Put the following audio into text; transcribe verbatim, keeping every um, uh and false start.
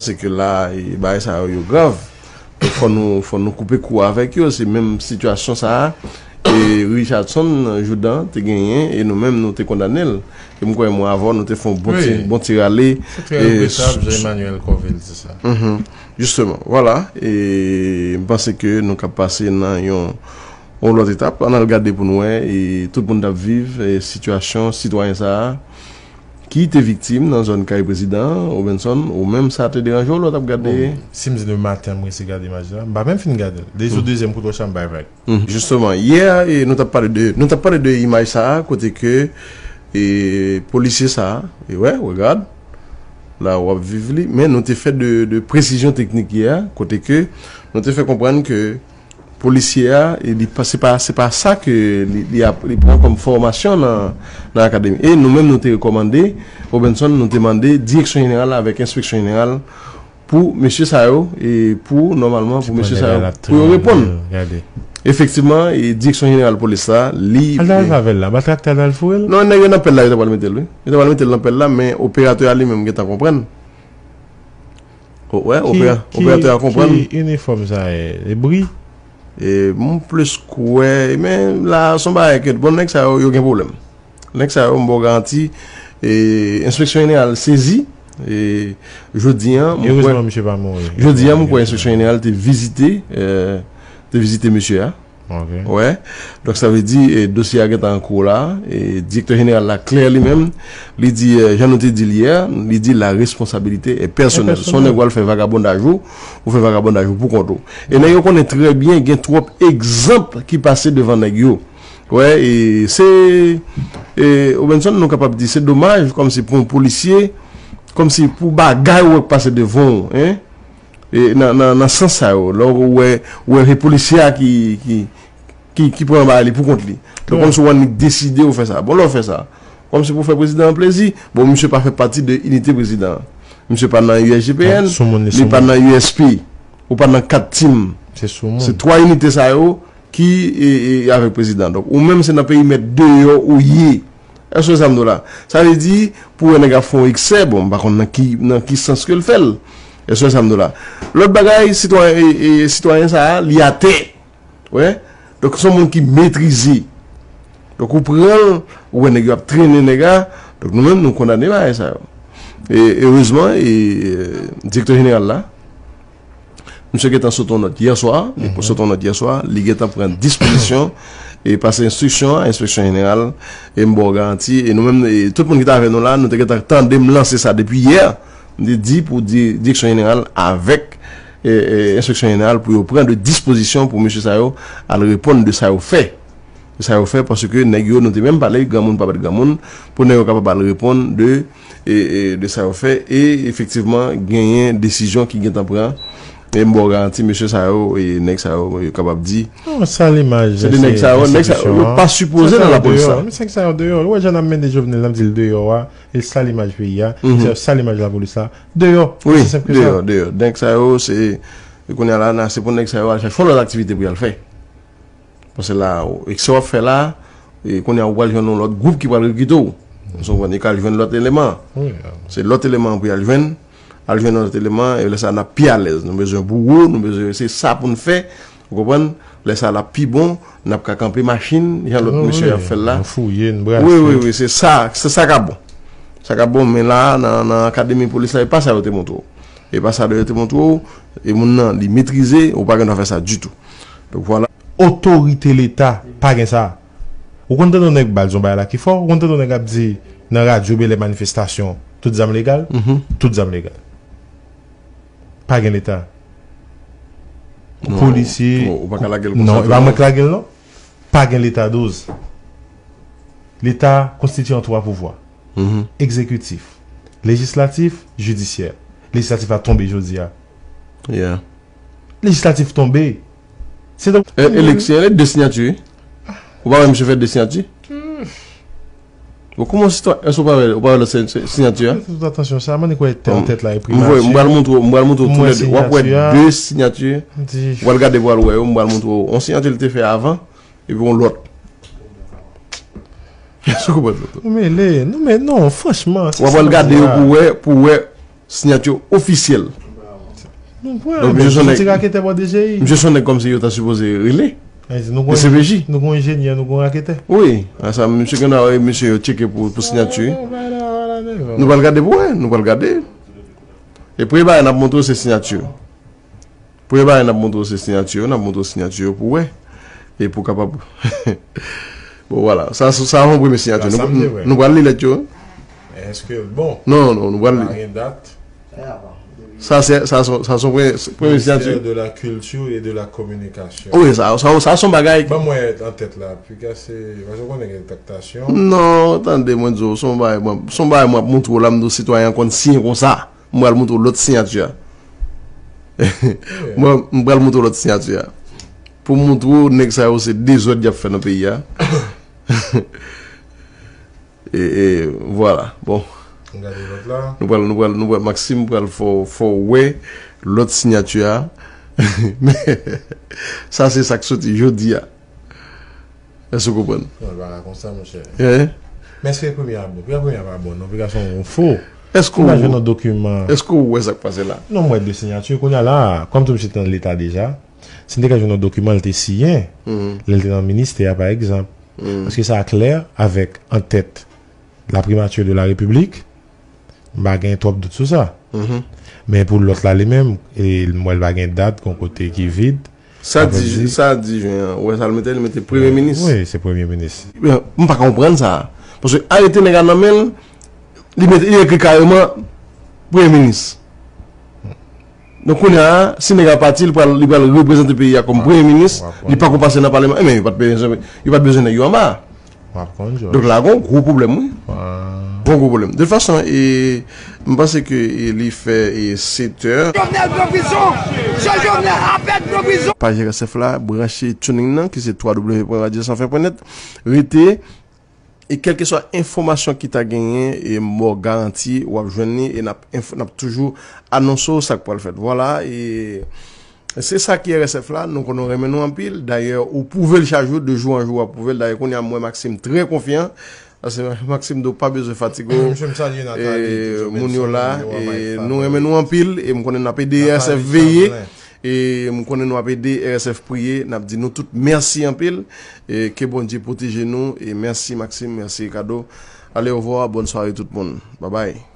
Se ke la, e, bagay sa yo, yo grav. Fò nou, fò nou koupe kou avèk yo. Se menm sitiyasyon sa a, e, Richardson Joudan te genyen, e nou menm nou te kondane l. E m kwè mwen avè w, nou te fè yon bon ti, bon ti rale. Se trè regrettab, jan Emmanuel Corville di sa. Jisteman, vwala. E m panse ke nou ka pase nan yon, yon lòt etap. Ann al gade pou n wè, e tout moun t ap viv, e sitiyasyon sitwayen sa a ki te viktim nan zòn kay prezidan Robinson, ou menm sa te deranje w lè w t ap gade? Bon, si m di demen maten, m resi gade imaj la, m pa menm fin gade l. Depi sou dezyèm kout wòch la, m bay vag. Jisteman, yè, e, nou t ap pale de, nou t ap pale de imaj sa a, kote ke, e, polisye sa a, e wè, regard, la w ap viv li, men nou te fè de, de presizyon teknik yè, kote ke nou te fè konprann ke polisye a, e li pa, se pa, se pa sa ke li, li, ap, li pran kòm fòmasyon nan, nan akademi. E nou menm, nou te rekòmande, Robinson, nou te mande direksyon jeneral avèk enspeksyon jeneral pou mesye sa yo, e pou, nòmalman, pou mesye sa yo, pou yo reponn. Efektivman, e direksyon jeneral polis la, li... Al ta al avè l la, ba traktè al foure l? Non, nèg yo nan pèl la, yo te pral mete l, wi. Yo te pral mete l nan pèl la, men operatè a li menm gentan konprann. O, wè, opera-, operatè a konprann. Ki inifòm sa ye? E bri? E, m plis kwè, men la, se yon bagay ke, bon, nèg sa yo, yo gen pwoblèm. Nèg sa yo, m ba w garanti, e, enspeksyon jeneral sezi, e, jodi a, m kwè, erezman, misye pa mouri. Jodi a, m kwè enspeksyon jeneral te vizite, e, te vizite mesye a. Ok. Wè. Donk, sa vle di, e, dosye a gentan an kou la, e, direktè jeneral la klè li menm, li di, e, jan nou te di l yè, li di la responsabilité est personnelle. Se yon nèg w al fè vagabondaj ou, ou fè vagabondaj ou pou kont ou. E nèg yo konnen trè byen, gen twòp egzanp ki pase devan nèg yo. Wè, e se, e, Robinson, nou kapab di, se domaj, kòmsi pou yon polisye, kòmsi pou bagay ou wè k pase devan w, en? E nan, nan, nan sans sa yo, lè w wè, wè se polisye a ki, ki, ki, ki pran bagay li pou kont li. Donk, kòmsi w annik deside ou fè sa. Bon, lè w fè sa, kòmsi pou fè prezidan an plezi, bon, misye pa fè pati de inite prezidan an. Misye pa nan U S G P N, li pa nan U S P, ou pa nan kat tim. Se twa inite sa yo ki, e, e, avèk prezidan. Donk, ou menm se nan perimèt deyò ou ye. Èske w sa m di w la? Sa vle di, pou wè nèg ap fè yon eksè, bon, m pa konn nan ki, nan ki sans ke l fè l. Èske w sa m di w la? Lòt bagay, sitwayen, e, e, sitwayen sa a, li atè. Wè? Donk, se yon moun ki metrize. Donk, ou pran l, ou wè nèg yo ap trennen nèg la. Donk, nou menm, nou kondane bagay sa yo. E, erezman, e, e, direktè jeneral la, misye gentan sot yon nòt yè swa, li sot yon nòt yè swa, li gentan pran dispozisyon e pase enstriksyon a enspeksyon jeneral, e m ba w garanti, e nou menm, e tout moun ki t avè nou la, nou te gentan tande m lanse sa depi yè, m te di pou di, direksyon jeneral avèk, e, e, enspeksyon jeneral pou yo pran de dispozisyon pou mesye sa yo al reponn de sa yo fè. De sa yo fè, paske nèg yo, nou te menm pale, granmoun pa bat granmoun, pou nèg yo kapab al reponn de e, e, de sa yo fè, e efektivman, genyen desizyon ki gentan pran, e m ba w garanti, mesye sa yo, e nèg sa yo, yo kapab di, non, sal imaj, se de nèg sa yo, nèg sa yo, yo pa sipoze nan lapolis la. Nèg sa yo deyò. Ou wè jan n ap mennen Jovenel, n ap di l deyò a, e l sal imaj peyi a, nèg sa yo sal imaj lapolis la, deyò. Wi, osi senp ke sa. Deyò, deyò. Nèg sa yo, se, kounye a la, se pou nèg sa yo al chache yon lòt aktivite pou y al fè. Paske la, eksè w ap fè la, e kounye a ou pral jwenn yon lòt gwoup ki pral rekite w. Ou konprann? Li ka al jwenn lòt eleman. Se lòt eleman pou y al jwenn, al jwenn lòt eleman, e lè sa a n ap pi alèz. Nou bezwen bouwo, nou bezwen, se sa pou n fè. Ou konprann? Lè sa a l ap pi bon, n ap ka kanpe machin, jan lòt mesye ap fè l la. Nou fouye, nou brase. Wi, wi, wi, se sa, se sa k ap bon. Sa k ap bon, men la, nan, nan akademi polis la, e pa sa yo te montre w. E pa sa yo te montre w, e moun nan, li metrize, ou pa gen dwa fè sa ditou. Donk, vwala. Otorite Leta pa gen sa. Ou konn tande yon nèg ba l di yon bagay la ki fò, ou konn tande yon nèg ap di nan radyo oubyen lè manifestasyon, tout zam legal, tout zam legal. Pa gen Leta. Polisye, non, e pa mwen k lage l non. Pa gen Leta douz. Leta konstitye an twa pouvwa. Egzekitif, lejislatif, jidisyè. Lejislatif la tonbe jodi a. Lejislatif tonbe. Se donk eleksyon, e de siyati, wi. Ou pa wè misye fè de siyati? Bon, kòman sitwa-, èske ou pa wè, ou pa wè lòt si-, si-, siyati a? Tout atansyon sa, mande kwè tè an tèt la, e primati. M pral montre w, m pral montre w tou lè de. W ap wè de siyati. Ou pral gade pou w al wè yo, m pral montre w. Yon siyati li te fè avan, epi yon lòt. Èske ou konprann? Nou mele, nou mele, non, franchman, w ap al gade yo pou wè, pou wè siyati yo ofisyèl. Nou pran, donk, misye se yon nèg, raketè bò D G I. Misye se yon nèg kòmsi yo ta sipoze rele. Sa vle di nou gon, D C P J. Nou gon enjenyè, nou gon raketè. Wi, a sa, misye gen dwa, misye yo tcheke pou, pou siyati. Nou pral gade pou wè, nou pral gade. E premye bagay n ap montre w se siyati. Premye bagay n ap montre w se siyati yo, n ap montre w siyati yo pou wè. E pou kapab. Bon, vwala. Sa, sa, sa se yon premye siyati. Nou, nou pral li lèt yo. Èske bon? Non, non, nou pral li. Pa gen dat. Sa se, sa se, sa se yon premye, premye siyati. Ministère de la Culture et de la Communication. Wi, sa, sa, sa se yon bagay. Ban mwen an tèt la, piga se, paske w konnen gen traktasyon. Non, tande, mwen di w, se yon bagay, mwen, se yon bagay mwen ap montre w la, m di w sitwayen an konn siyen konsa. M pral montre w lòt siyati a. Mwen, m pral montre w lòt siyati a. Pou m montre w, nèg sa yo se dezòd y ap fè nan peyi a. E, e, vwala. Bon. Nou gade lòt la. Nou pral, nou pral, nou pral, Maxime pral fè w, fè w wè lòt siyati a. Men, sa se sa k soti jodi a. Èske w konprann? Non, l pa ka konsa, monchè. Men èske premye a bon? Premye, premye a pa bon, non, piga se yon fo. Èske w, èske w wè sa k pase la? Non, m wè de siyati. Kounye a la, kòm tou misye te nan Leta deja, si n te ka jwenn yon dokiman, l te siyen, lè l te nan ministè a, pa egzanp. Paske sa klè, avèk an tèt la Primature de la République, m pa gen twòp dout sou sa. Men pou lòt la, li menm, e, m wè l pa gen dat, gon kote ki vid. Sa di, sa di jen an, ou wè sa l mete, li mete premye minis. Wi, se premye minis. M pa ka konprann sa. Paske arete nèg la nan men l, li mete, li ekri kareman premye minis. Donk, kounye a, si nèg la pati, li pral, li pral reprezante peyi a kòm premye minis, li pako pase nan palman. Ebyen, yo pa t bezwen, yo pa t bezwen nèg yo anba. W ap konn, Jòj. Donk, la, gon gwo pwoblèm, wi. Gon gwo pwoblèm. De tout fason, e, m panse ke, e, li fè, e, sèt è. Jovenel pran prizon! Jan Jovenel apèd pran prizon! Paj R S F la, branche tuning nan, ki se w w w pwen radyo san fen pwen nèt. Rete, e kèlkeswa enfòmasyon ki ta genyen, e m ba w garanti, w ap jwenn li, e n ap enf-, n ap toujou anonse w sa k pral fèt. Vwala, e se sa ki R S F la, nou konn nou renmen nou anpil. Dayè, ou pwouve l chak jou, de jou an jou, w ap pwouve l. Dayè, kounye a, m wè Maxime trè konfyan. Paske Maxime di w pa bezwen fatige w. Misye m salye Nathalie, e, tou, moun yo la, e, nou renmen nou anpil, e m konnen n ap ede R S F veye. E m konnen nou ap ede R S F priye, n ap di nou tout mèsi anpil, e ke Bondye pwoteje nou, e mèsi Maxime, mèsi Ricardo. Allez, au revoir, bonne soirée tout moun. Bye bye.